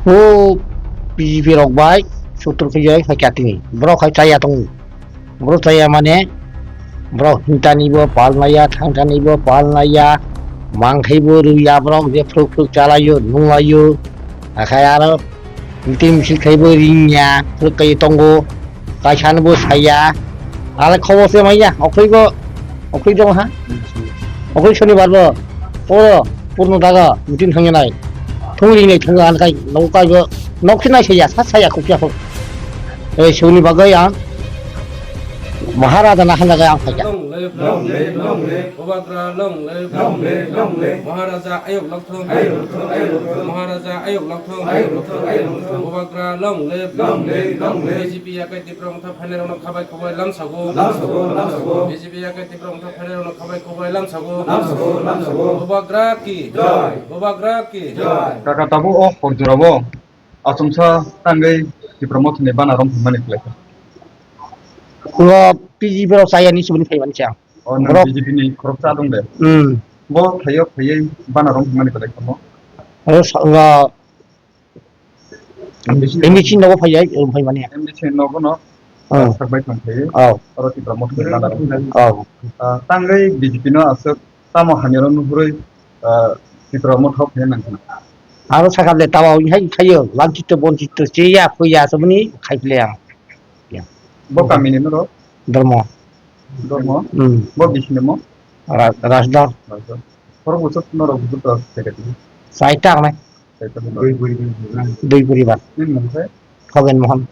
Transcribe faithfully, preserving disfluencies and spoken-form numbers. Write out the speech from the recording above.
O B J P rok bai sutur khe jai hai katini. Borok hai chaya tongo. Borok chaya mane borok hintani bo pal naya, thangtani bo pal naya, mangkhai bo rwya borok je phruk phruk chalaio, nunglaio. Akhai aro meeting misil khai bo ringya, phruk kai tongo. Kaisa no bo saya. Ale khobor se manya, okhoi bo, okhoi dong ha. Okhoi sonibar bo. O purno daga meeting thangya nai. Thung ring nai thang an kai, nok kai bo, nok khe nai saya, sa saya khukya khuk. Eh, soni bagai ang. Maharaja na handa gai ang saya. Long live, long live, long live. Bubagra long live. Long live, long live. Maharaja ayok lokthong. Ayok lokthong, ayok lokthong. Maharaja ayok lokthong. Ayok lokthong, ayok lokthong. Bubagra long live. Long live, long live. B J P yakai Tipra Motha phainai rokno khabai khoboi lamsago. Lamsago, lamsago. B J P yakai Tipra Motha phainai rokno khabai khoboi lamsago. Lamsago, lamsago. Bubagra ki. Jai. Bubagra ki. Jai. Kaka tabuk o hor jorao achomsa tangwi Tipra Mothani bana romphangmani khlaikha. Ulo P G P rok chaya ni subuni phaimani chang. O nang Borok B J P ni khoroksa dong de. Hmm. Bo phaio phaiwi bana romphangmani khlaikha mo. Oro sa-, ulo M D C M D C nogo phaiya, um, phaimani. M D C nogo no, ah, sakbai tong phaiwi. Oh. Oro Tipra Mothani bana romphangmani. Oh. Ah, tangwi B J P no aswk tamo hamya no nuhurwi, ah, Tipra Motha phaiya nang khna. Aro sakha le tawa wng hai khayo, lamchitto bonchitto cheya phuya sabuni khai phle ang. Ya. Bo kami ni norok? Dormo. Dormo? Hmm. Bo bisni mo? Ra-, Rajda. Rajda. Borok bwswk norok bwswk to secretary? Saita ang nai. Saita ang nai. Dui poribar. Nini mung khe? Khagen Mohan.